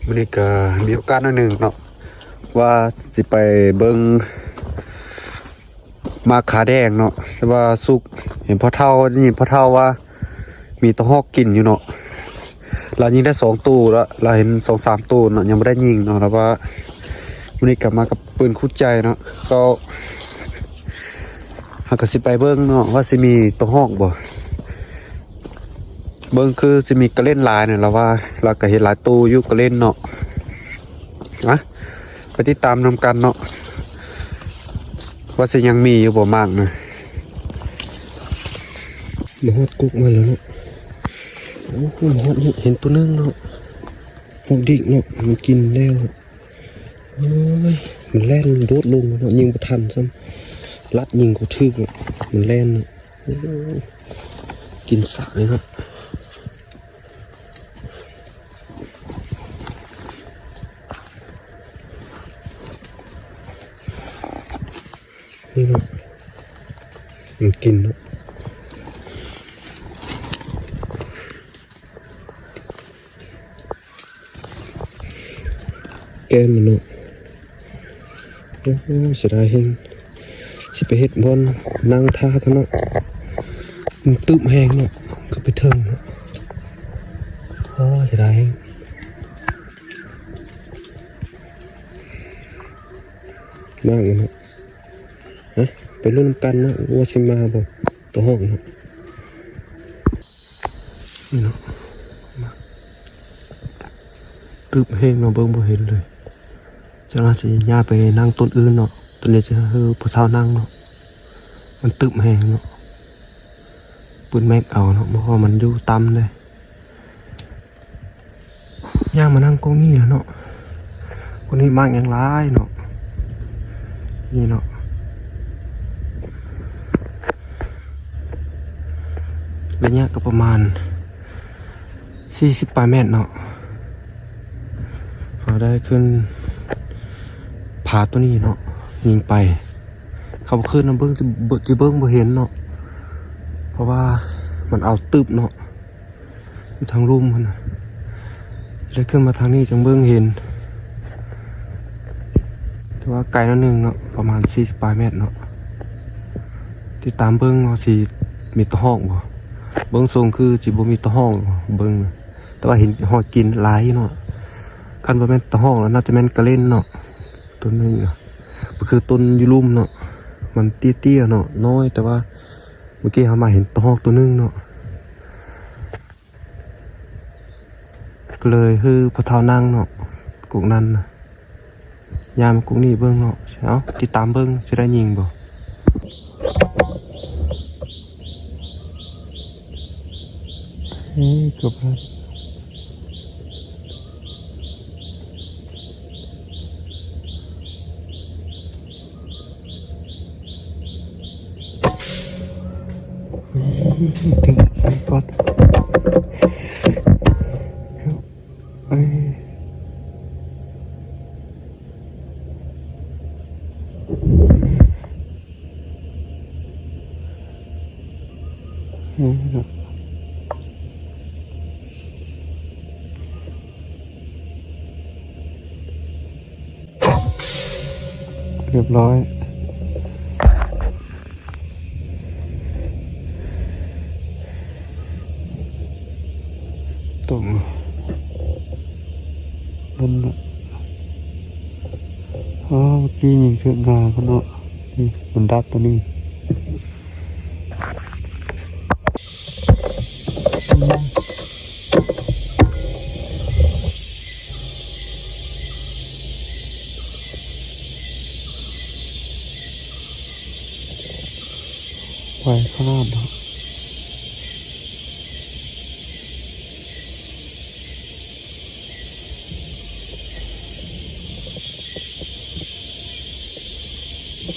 ມື້ນີ້ກໍມີໂອກາດໜ້ອຍໜຶ່ງເນາະ ວ່າຊິໄປເບິ່ງໝາກຂາແດງເນາະ ແຕ່ວ່າສຸກ ເຫັນພໍ່ເຖົ້າ ໄດ້ຍິນພໍ່ເຖົ້າວ່າມີຕະຫອກກິນຢູ່ເນາະ. ລາວຍິງໄດ້ສອງໂຕລະ ລາວເຫັນສອງສາມໂຕເນາະ ຍັງບໍ່ໄດ້ຍິງເນາະ. ລາວວ່າມື້ນີ້ກໍມາກັບປືນຄູ່ໃຈເນາະ ກໍເຮົາກໍຊິໄປເບິ່ງເນາະ ວ່າຊິມີຕະຫອກບໍ່. ເບິ່ງຄືຊິມີກະເລັນຫຼາຍນະ ລາວວ່າ ລາວກໍເຫັນຫຼາຍໂຕຢູ່ກະເລັນເນາະ. ອະ ໄປຕິດຕາມນຳກັນເນາະ ວ່າຊິຍັງມີຢູ່ບໍ່ໝາກນະ. ມາຮອດກົກມັນແລ້ວເນາະ. ໂອ້ໂຫ ມາຮອດນີ້ເຫັນໂຕໜຶ່ງເນາະ ຮອກດິກເນາະ ມັນກິນແລ້ວ. ໂອ້ຍ ມັນແລ່ນໂດດລົງເນາະ ຍິງບໍ່ທັນຊ້ຳ ລັດຍິງກໍຖືກເນາະ ມັນແລ່ນເນາະ. ໂອ້ ກິນສະເລີຍເນາະ. ນີ້ເນາະ ມັນກິນເນາະ ແກ້ມມັນເນາະ. ໂອ້ ເສຍດາຍແຮງ ຊິໄປເຮັດບ່ອນນັ່ງຖ້າກ່ອນເນາະ. ມັນຕຶບແຮງເນາະ ກໍໄປເຖິງເນາະ. ໂອ້ ເສຍດາຍແຮງ ມາກເນາະ. ຮະ ໄປລຸ້ນນຳກັນເນາະ ວ່າຊິມາບໍ່ ຕະຫອກເນາະ. ນີ້ເນາະ ມາ ຕຶບແຮງເນາະ ເບິ່ງບໍ່ເຫັນເລີຍ. ຈັ່ງວ່າຊິຍ້າຍໄປນັ່ງຕົ້ນອື່ນເນາະ ຕົ້ນນີ້ຈະໃຫ້ພໍ່ເຖົ້ານັ່ງເນາະ. ມັນຕຶບແຮງເນາະ ປືນແມັກເອົາເນາະ ເພາະວ່າມັນຢູ່ຕ່ຳເດ້. ຍ່າງມານັ່ງກົກນີ້ແລ້ວເນາະ ກົກນີ້ໝາກຍັງຫຼາຍເນາະ. ນີ້ເນາະ ໄລຍະກໍປະມານສີ່ສິບປາຍແມັດເນາະ. ເຮົາໄດ້ຂຶ້ນຜາໂຕນີ້ເນາະ ຍິງໄປ ເຂົາບໍ່ຂຶ້ນນຳເບິ່ງ ຊິເບິ່ງ ຊິເບິ່ງບໍ່ເຫັນເນາະ ເພາະວ່າມັນເອົາຕຶບເນາະ. ຢູ່ທາງລຸ່ມຫັ້ນນະ ແລ້ວຂຶ້ນມາທາງນີ້ຈັ່ງເບິ່ງເຫັນ ຖືວ່າໄກໜ້ອຍໜຶ່ງເນາະ ປະມານສີ່ສິບປາຍແມັດເນາະ. ຕິດຕາມເບິ່ງວ່າຊິມີຕະຫອກບໍ່ ເບິ່ງຊົງຄືຊິບໍ່ມີຕະຫອກ ເບິ່ງ ແຕ່ວ່າເຫັນຮອຍກິນຫຼາຍຢູ່ເນາະ. ຄັນບໍ່ແມ່ນຕະຫອກແລ້ວ ໜ້າຈະແມ່ນກະເລັນເນາະ ຕົ້ນນີ້ນະ ກໍຄືຕົ້ນຢູ່ລຸ່ມເນາະ ມັນເຕ້ຍໆເນາະ ນ້ອຍ ແຕ່ວ່າເມື່ອກີ້ເຮົາມາເຫັນຕະຫອກໂຕໜຶ່ງເນາະ. ກໍເລີຍໃຫ້ພໍ່ເຖົ້ານັ່ງເນາະ ກົກນັ້ນນະ ຍ່າງກົກນີ້ເບິ່ງເນາະ. ເອົາ ຕິດຕາມເບິ່ງ ຊິໄດ້ຍິງບໍ່. ເອີ ເກືອບແລ້ວ. ເອີ ເຖິງໄປກ່ອນ ເອີຍ. ຮຽບຮ້ອຍ ຕົກມັນ ອໍ ເມື່ອກີ້ຍິງຖືກງາເພິ່ນເນາະ ນີ້ມັນດັບຕົວນີ້. ໄວຂະໜາດເນາະ.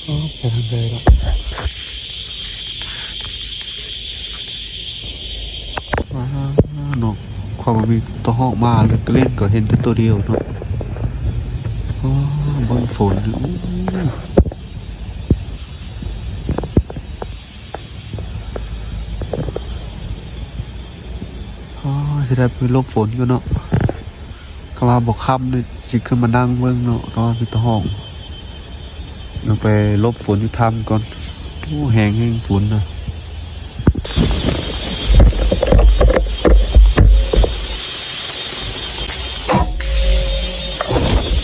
ອໍ ໄປທາງໃດລະ ວ້າວເນາະ. ຄວາມວ່າມີຕະຫອກມາ ຫຼືກະເລັນກໍເຫັນແຕ່ໂຕດຽວເນາະ. ອໍ ເບິ່ງຝົນ ໂອ້. ອໍ ຊິໄດ້ໄປຫຼົບຝົນຢູ່ເນາະ. ຄັນວ່າບໍ່ຄ່ຳນີ້ຊິຂຶ້ນມານັ່ງເບິ່ງເນາະ, ແຕ່ວ່າມີແຕ່ຫ້ອງ. ເຮົາໄປຫຼົບຝົນຢູ່ຖ້ຳກ່ອນ. ໂອ້ ແຮງແຮງຝົນນະ.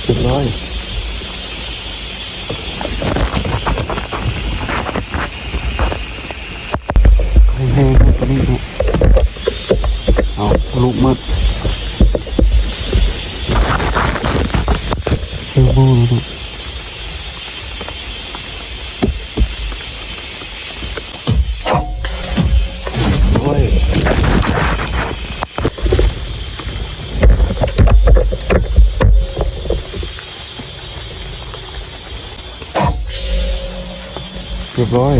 ຮຽບຮ້ອຍ. ແຮງໆ ເນາະ ຕອນນີ້ເນາະ. ເອົາ ລຸກໝົດ. ເຊີໂບແລ້ວເນາະ. ໂອ້ຍ. ຮຽບຮ້ອຍ.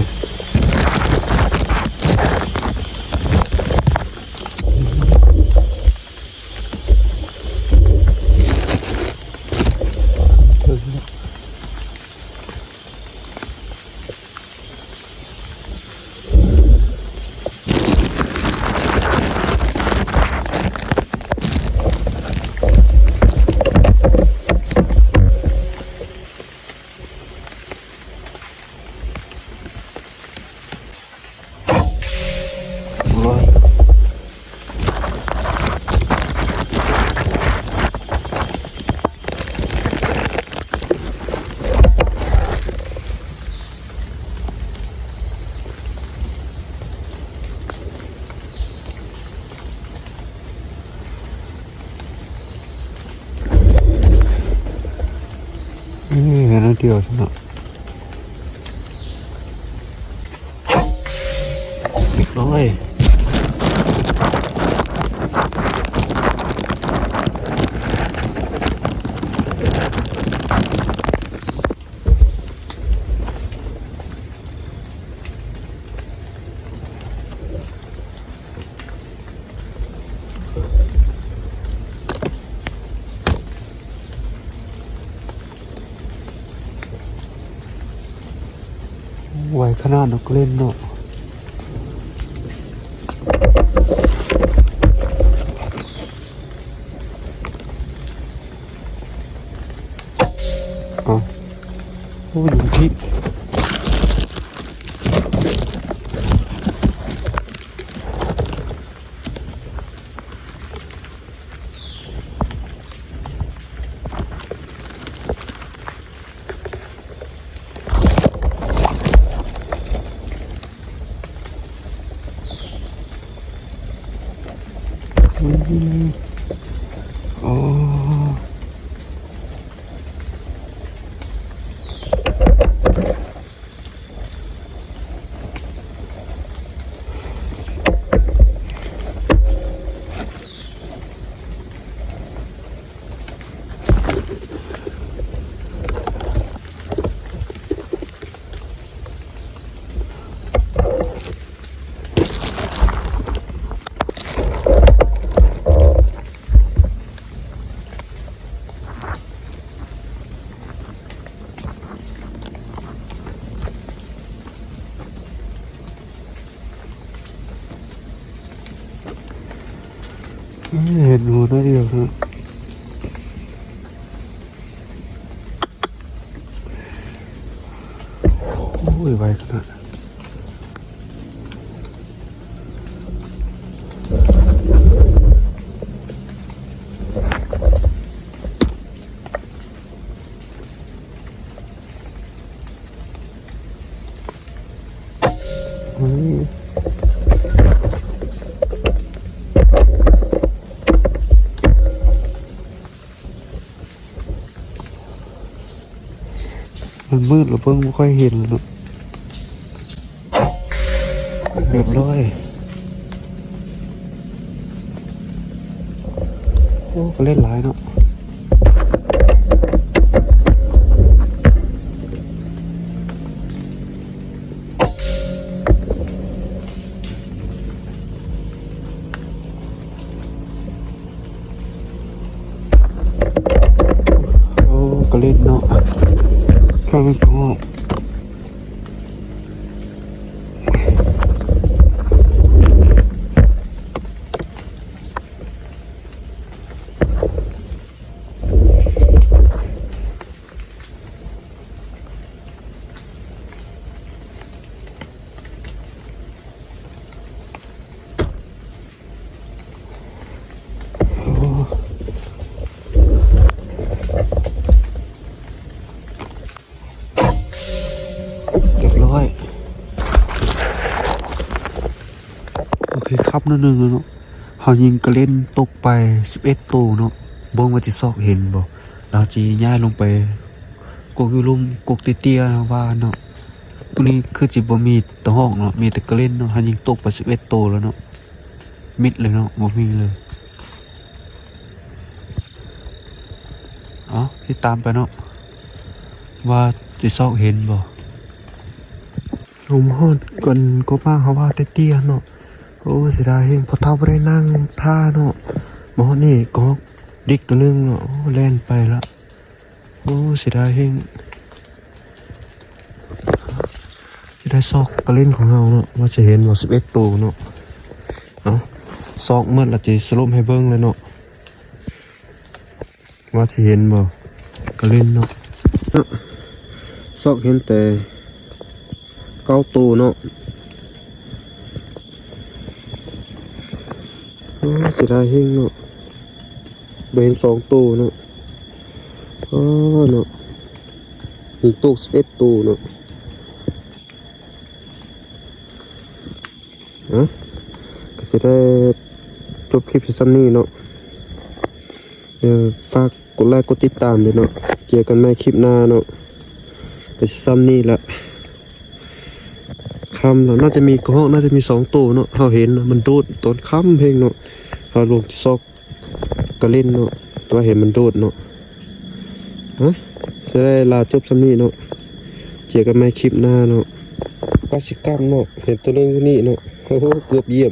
ໂອ້ຍ. ເອີ ອັນນັ້ນດຽວຊັ້ນເນາະ. ໂອ້ຍ. ໄວຂະໜາດນັກເລ່ນເນາະ. ເອົາ ໂອ້ຍ ຢູ່ທີ່ ອືມ ໂອ້ ເຫັນຫົວໜ້ອຍດຽວເນາະ. ໂອ້ຍ ໄວຂະໜາດ. ມັນມືດແລ້ວເບິ່ງບໍ່ຄ່ອຍເຫັນແລ້ວເນາະ. ຮຽບຮ້ອຍ. ໂອ້ ກະເລັດຫຼາຍເນາະ. ໂອ້ ກະເລັດເນາະ ແຂ້ງກະຮອກ. ໂ ຄັບໜ້ອຍໜຶ່ງເນາະ. ເຮົາຍິງກະເລັນຕົກໄປສິບເອັດໂຕເນາະ. ເບິ່ງວ່າຊິຊອກເຫັນບໍ່. ລາວຊິຍ້າຍລົງໄປກົກຢູ່ລຸ່ມ ກົກເຕ້ຍໆ ເຮົາວ່າເນາະ. ມື້ນີ້ຄືຊິບໍ່ມີຕາຮອກເນາະ, ມີແຕ່ກະເລັນເນາະ. ເຮົາຍິງຕົກໄປສິບເອັດໂຕແລ້ວເນາະ. ມິດເລີຍເນາະ, ບໍ່ມີເລີຍ. ເອົາ ຕິດຕາມໄປເນາະ ວ່າຊິຊອກເຫັນບໍ່. ລົມຮອດກັນກໍພາເຮົາວ່າເຕ້ຍໆເນາະ. ໂອ້ ເສຍດາຍແຮງ ພໍ່ເຖົ້າບໍ່ໄດ້ນັ່ງຖ້າເນາະ. ມາຮອດນີ້ກໍຮອກດິກໂຕໜຶ່ງເນາະ. ໂອ້ ແລ່ນໄປລະ. ໂອ້ ເສຍດາຍແຮງ. ຊິໄດ້ຊອກກະເລັນຂອງເຮົາເນາະ ວ່າຊິເຫັນບໍ່ ສິບເອັດໂຕເນາະ. ເອົາ ຊອກໝົດລະຊິສະຫຼຸບໃຫ້ເບິ່ງເລີຍເນາະ ວ່າຊິເຫັນບໍ່ ກະເລັນເນາະ. ຊອກເຫັນແຕ່ເກົ້າໂຕເນາະ. ໂອ້ ເສຍດາຍແຮງເນາະ ບໍ່ເຫັນສອງໂຕເນາະ. ໂອ້ ເນາະ ຍິງຕົກສິບເອັດໂຕເນາະ. ເອົາ ກໍຊິໄດ້ຈົບຄລິບຢູ່ຊ່ຳນີ້ເນາະ. ເອີ ຝາກກົດໄລກົດຕິດຕາມເດີເນາະ. ເຈີກັນໃໝ່ຄລິບໜ້າເນາະ. ກໍຊິຊ່ຳນີ້ລະ. ຄ່ຳແລ້ວ ໜ້າຈະມີກະຮອກ ໜ້າຈະມີສອງໂຕເນາະ. ເຮົາເຫັນມັນໂດດຕອນຄ່ຳແຮງເນາະ. ເຮົາລົງຊອກກະເລັນເນາະ ແຕ່ວ່າເຫັນມັນໂດດເນາະ. ຮະ ຊິໄດ້ລາຈົບຊ່ຳນີ້ເນາະ. ເຈີກັນໃໝ່ຄລິບໜ້າເນາະ. ວ່າຊິກັບເນາະ ເຫັນໂຕໜຶ່ງຢູ່ນີ້ເນາະ. ໂອ້ໂຫ ເກືອບຢ້ຽມ.